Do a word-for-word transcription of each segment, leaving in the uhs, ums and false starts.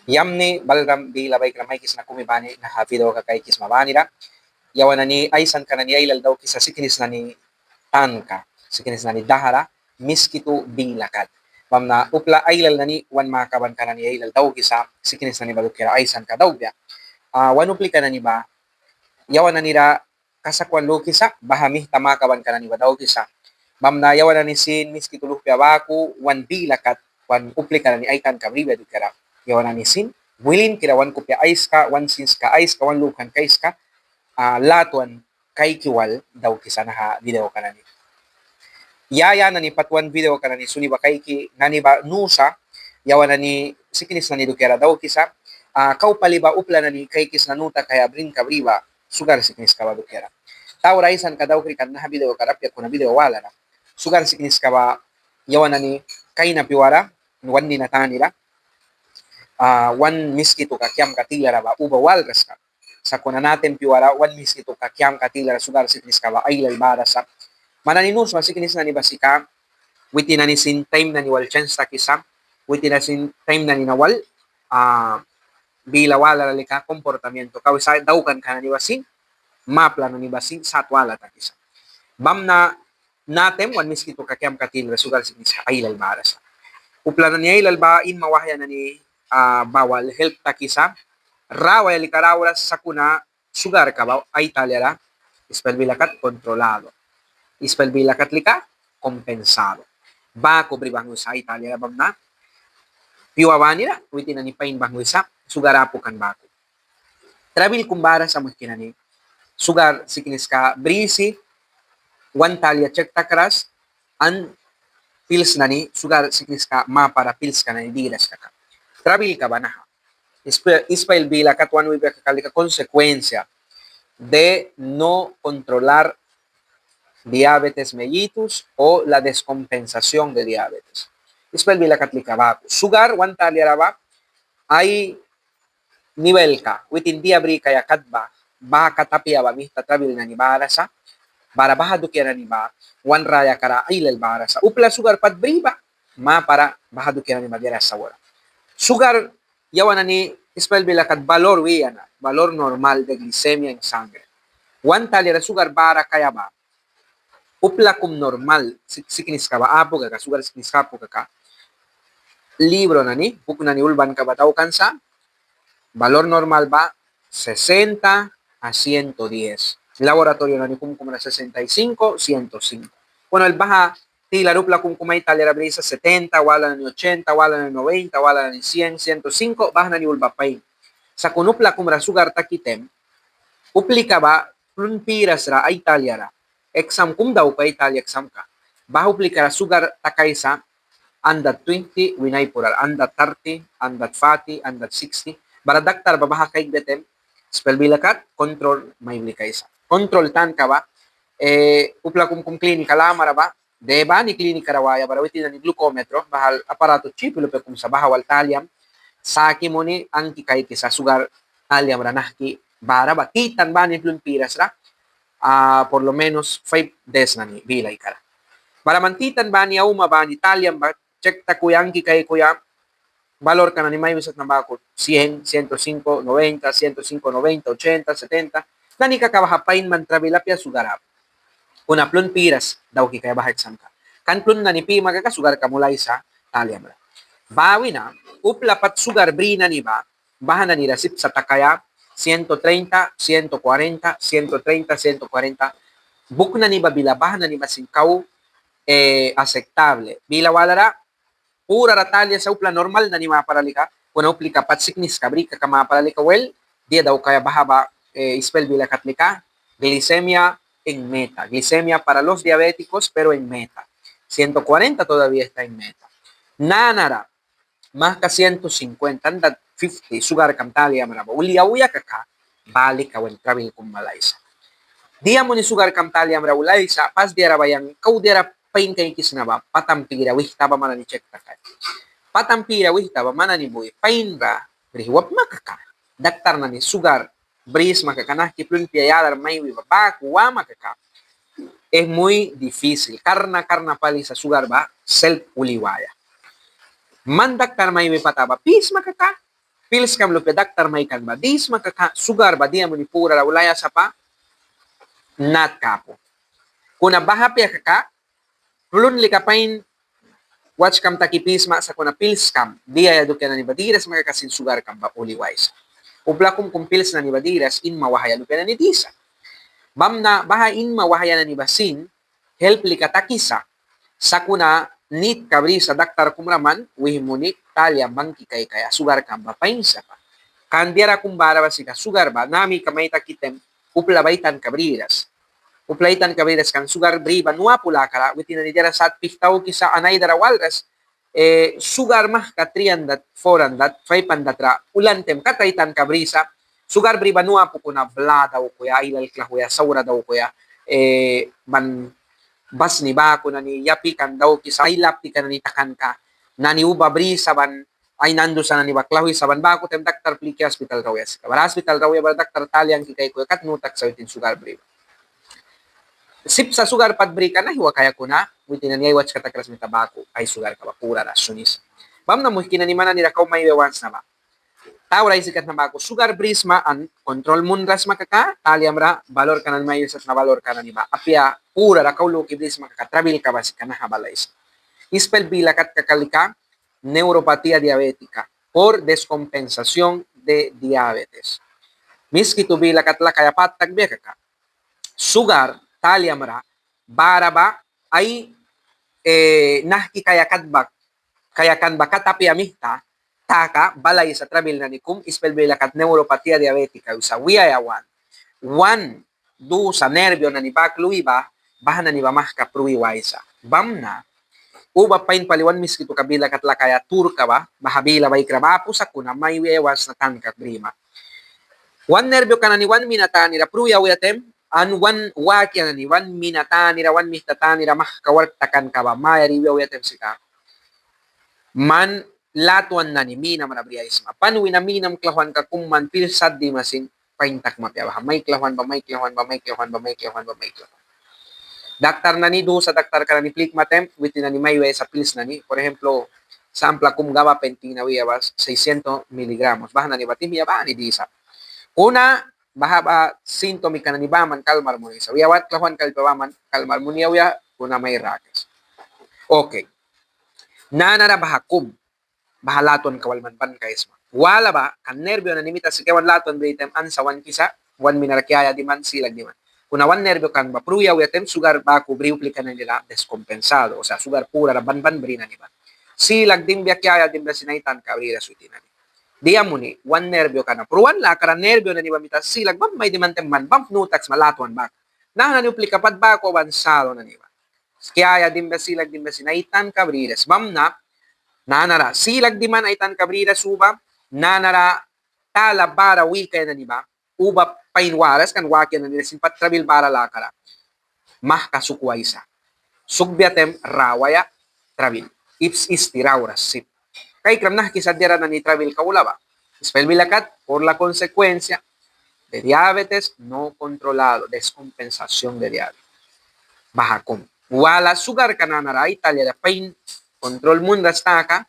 Yamni balram bila baikra maikisna kumi bani naha video ka kaikisma banira. Yawan nani aisanka nani ailal daukisa siknis nani tanka, siknis nani dahra, miskitu bila kat. Bamna upla ailal nani wan makabanka nani ailal daukisa siknis nani ba dukiara aisanka daukbia. Wan uplika nani ba yawan nanira kasak wan lukisa, baha mihta makabanka nani ba daukisa. Bamna yawan nani sin miskitu luhpia baku wan bila kat wan uplika nani ai tanka bribia dukiara. Yawan nani sin wilinkira wan kupia aiska, wan sinska aiska, wan lukanka aiska latwan kaiki wal daukisa naha video ka nani. Ya ya nani pat wan video ka nani suni ba kaiki nani ba nusa, yawan nani siknis nani dukiara daukisa. Kau pali ba upla nani kaikisna nu takaia brinka bri ba sugar sikniska ba dukiara. Taura aisanka daukri kan naha video ka ra apia kuna video walara. Sugar sikniska ba yawan nani kaina piuara wan nina tanira wan miskituka kiamka tilara ba uba walras kan. Sakuna natem piuara wan miskituka kiamka tilara sugar sikniska ba ailal bara sa. Man nani nusma siknis nani ba sika witin nani sin taim nani wal chens takisa, witin nani sin taim nani na wal bila walara lika comportamiento ka wisa daukanka nani ba sin mapla nani ba sin sat wala takisa. Bamna natem wan miskituka kiamka tilara sugar sikniska ailal bara sa. Upla nani ailal ba inma wahya nani ba wal help takisa. Rawaia lika rawras sakuna sugarka ba ai taliara ispel bila kat controlado, ispel bila kat lika compensado. Baku bri banghwisa ai taliara bamna piua banira witin nani pain banghwisa sugar apu kan baku. Trabil kum bara sa muihki nani sugar sikniska brisi wan talia chek takras an pils nani sugar sikniska mapara pilska nani diras kaka. Trabilka ba naha. Ispail bila kat wan wibia kaka lika consecuencia de no controlar diabetes mellitus o la descompensación de diabetes. Ispail bila kat lika baku sugar wan taliara ba ai nivelka witin dia bri kaia kat ba baha kat apia ba mihta trabil nani bara sa. Bara baha dukia nani ba wan rayakara ailal bara sa. Upla sugar pat bri ba mapara baha dukia nani ba diara saura. Sugar yawan nani ispail bila kat valor wi ya na, valor normal de glicemia en sangre. Wan taliara sugar bara kaia ba upla kum normal sikniska ba apu kaka, sugar sikniska apu kaka, libro nani, buk nani ulbanka ba daukan sa valor normal ba sesenta a ciento diez. Laboratorio nani kumkum ra sesenta y cinco, ciento cinco. Bueno, el baha tilara upla kumkum ai taliara brisa setenta, wala nani ochenta, wala nani noventa, wala nani cien, ciento cinco, baha nani ulba pain. Sakuna upla kum ra sugar taki taim uplika ba plun piras ra ai taliara exam kum daukaia, ai talia examka. Baha uplika ra sugar takaisa andat twenty wina ai purara, andat thirty, andat forty, andat sixty. Bara daktar ba baha kaikbia taim ispail bila kat control mai blikaisa. Control tanka ba upla kumkum klinika lamara ba de bani klinika ra waia bara witin nani glucómetro, baha aparato chipi lupia kum sa, baha wal taliam saki muni anki kaikisa sugar taliam ra nahki bara ba titan bani plun piras ra por lo menos five days nani bila ikara. Bara man titan bani auma bani taliam ba chek takuya, anki kaikuya, valorka nani mai wisatna baku cien, ciento cinco, noventa, ciento cinco, noventa, ochenta, setenta. Nani kaka baha pain man trabil apia sugar apu. Kuna plun piras dauki kaia baha examka. Kan plun nani pima kaka sugarka mulaisa taliam ra. Ba wina upla pat sugar bri nani ba baha nani ra sip sa takaia ciento treinta, ciento cuarenta, ciento treinta, ciento cuarenta. Buk nani ba bila baha nani ba sin kau aceptable. Bila walara purara talia sa upla normal nani mapara lika, kuna uplika pat sikniska bri kaka mapara lika, wel, dia daukaia baha ba ispail bila kat lika glicemia en meta, glicemia para los diabéticos pero en meta. Ciento cuarenta todavía está en meta. Nanara mahka ciento cincuenta, andat fifty sugarkam taliam ra ba uli auya kaka, ba lika wan trabil kum mulaisa. Dia muni sugarkam taliam ra ulaisa, pas diara ba yang kau diara pain kaikisna ba patam pira wihta ba man nani chek takaia. Patam pira wihta ba man nani bui pain ra brih wapma kaka, daktar nani sugar brisma kaka, nahki plun piaia, yadar mai wi ba baku wama kaka, es muy difícil. Karna karna pali sa sugar ba selp uli waia. Man daktar mai wi pata ba pisma kaka, pilskam lupia daktar maikan ba disma kaka, sugar ba dia muni purara ulaia sapa natka apu. Kuna baha apia kaka, plun lika pain watskam taki pisma, sakuna pilskam diaia dukia nani ba diras sma kaka sin sugarkam ba uli waisa. Upla kum kum pils nani ba diras inma wahaia lupia nani disa. Bamna baha inma wahaia nani ba sin help lika takisa. Sakuna nitka brisa daktar kumra man wih muni taliam bangki kaikaia sugarkam ba pain sapa. Kan diara kum bara ba sika sugar ba nami ka mai taki taim upla ba ai tanka briras. Upla ai tanka briras kan sugar bri ba nu apu lakara, witin nani diara sat pihta aukisa an ai dara walras, sugar mahka three hundred, four hundred, five hundred ra ulan taim kat ai tanka brisa. Sugar bri ba nu apu kuna bla daukuya, ailal klauhwia, saura daukuya, ban basni baku nani yapi kan daukisa, ai laptika nani takanka nani uba brisa ban ai nandusa nani ba klauhwisa ban baku taim daktar pliki aspital ra auya sika. Bara aspital ra auya bara daktar talianki kaikuya kat nu taksa witin sugar bri ba. Sip sa sugar pat bri kan aihwa kaia kuna witin nani ai watska takras mita baku ai sugarka ba purara sunisa. Bamna muihki nani man nanira kau mai wiaia want sna ba. Taura aisi kat sna baku sugar brisma an control munras sma kaka taliamra valorka nani mai wisa sna, valorka nani ba apia purara kau luki brisma kaka trabilka ba sika naha balaisa. Ispel bila kat kaka lika neuropatía diabética por descompensación de diabetes. Miskitu bila kat lakaia pat takbia kaka sugar taliamra bara ba ai nahki kaia kat ba, kaia kan ba kat apia mihta taka balaisa trabil nani kum ispel bila kat neuropatía diabética wisa wiaia want. Wan dusa nervio nani bak lui ba, baha nani ba mahka prui waisa. Bamna uba pain pali wan miskituka bila kat lakaia turka ba, baha bila baikra ba apu sakuna mai wiaia want sna tanka brima. Wan nervioka nani wan mina tanira prui auya taim an wan wakia nani wan mina tanira, wan mihta tanira mahka wark takanka ba mayara iwi auya taim sika man latwan nani minamra bri aisma. Pan wina minam klauhwanka kum man pils sat dima sin pain takma apia baha. Mai klauhwan ba, mai klauhwan ba, mai klauhwan ba, mai klauhwan ba, mai klauhwan. Daktar nani dusa daktarka nani plikma taim witin nani mai wiaisa pils nani, por ejemplo, sampla kum gabapentina wi ba seiscientos miligramos. Baha nani ba tihmia bani disa. Kuna baha ba sintomika nani baman kalmar munisa. Wiaia wat klauhwanka lupia baman kalmar muni auya kuna mai rakas. Ok. Nanara baha kum baha latwanka wal man ban kaisma. Wala ba kan nervio nani mita sika wan latwan bri taim ansa wan kisa, wan minara kiaya diman, silak diman. Kuna wan nervio kan ba prui auya taim sugar baku bri uplika nani ra descompensado, o sea, sugar purara ban ban bri nani ba. Silak dimbia, kiaya dimbia sin ai tanka briras witin nani. Dia muni wan nervioka na pruan lakara nervio nani ba mita silak bam mai diman taim man bam nu taksma latwan bak. Naha nani uplika pat baku avanzado nani ba. Kiaya dimbia, silak dimbia sin ai tanka briras. Bamna nanara silak diman, ai tanka briras uba, nanara tala bara wikaia nani ba uba pain waras kan, wakia nani ra sin pat trabil bara lakara. Mahka sukwaisa. Sukbia taim rawaia trabil. Ips isti rauras sip. Kaikram nahki sa diara nani trabilka aula ba. Ispel bila kat por la consecuencia de diabetes no controlado, descompensación de diabetes. Baha kum. Wala sugarka nanara ai taliara pain control munras taka,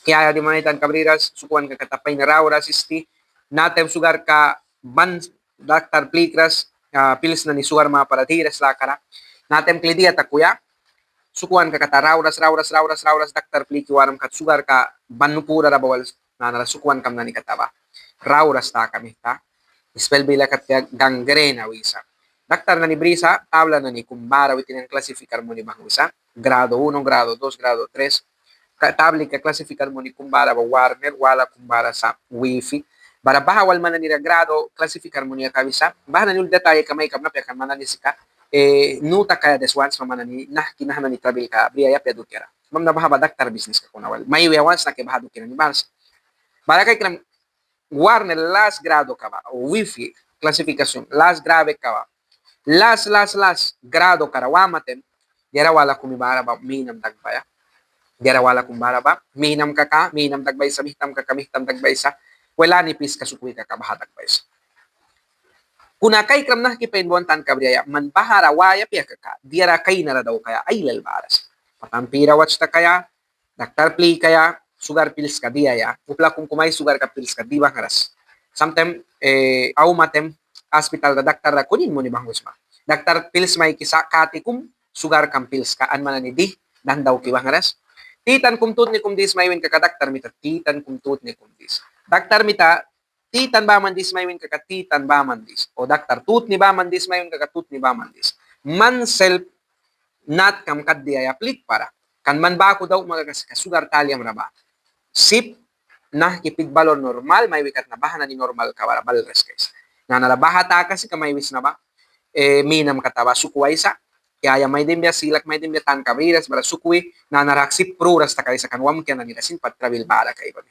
kiaya diman, ai tanka briras, sukwanka kata pain rauras isti, na taim sugarka ban daktar plikras, pils nani sugar mapara diras lakara, na taim kli dia takuya, sukwanka kata rauras, rauras, rauras, rauras, daktar pliki waram kat sugarka ban purara ba wal nanara sukwankam nani kata ba rauras taka mihta, ispel bila kat gangrena wisa. Daktar nani brisa tabla nani kum bara witin nani klasifikar muni banghwisa, grado uno, grado dos, grado tres. Tablika klasifikar muni kum bara ba Wagner, wala kum bara sa Wifi. Bara baha wal man nanira grado klasifikar muni kabisa. Baha nani ul detalleka mai kabna apia kan man nani sika nu takaia des want sma man nani nahki naha nani trabilka briaia apia dukiara. Bamna baha ba daktar bisniska kuna wal mai wiaia want sna ki baha dukia nani bara sa. Bara kaikram Wagner las gradoka ba, o Wifi clasificación las graveka ba, las, las, las gradokara wama taim, diara wala kumi bara ba minam dakbaia. Diara wala kumi bara ba minam kaka minam dakbaisa, mihtam kaka mihtam dakbaisa, wel ani piska sukwi kaka baha dakbaisa. Kuna kaikram nahki pain ba wan tanka briaia, man bahara waia apia kaka diara kainara daukaia ailal bara sa. Patampira wats takaia, daktar plikaia, sugar pilska diaia. Upla kum kum ai sugarka pilska di banghras. Samtaim auma taim aspital ra daktar ra kunin muni banghwisma. Daktar pils maikisa kati kum sugarkam pilska an man nani di dan dauki banghras. Titan kum tutni kum dis mai win kaka daktar mita titan kum tutni kum dis. Daktar mita titan baman dis mai win kaka titan baman dis. O daktar tutni baman dis mai win kaka tutni baman dis. Man selp natkam kat diaia plikpara. Kan man baku daukma kaka sika sugar taliam ra ba. Sip nahki pit balur normal mai wi kat na baha nani normalka bara balras kaisa. Nanara baha taka sika mai wisna ba minam kata ba sukwaisa. Yaya mai dimbia, silak mai dimbia, tanka briras bara sukwi. Nanara sip pruras takaisa kan wamkia nanira sin pat trabil bara kai ba.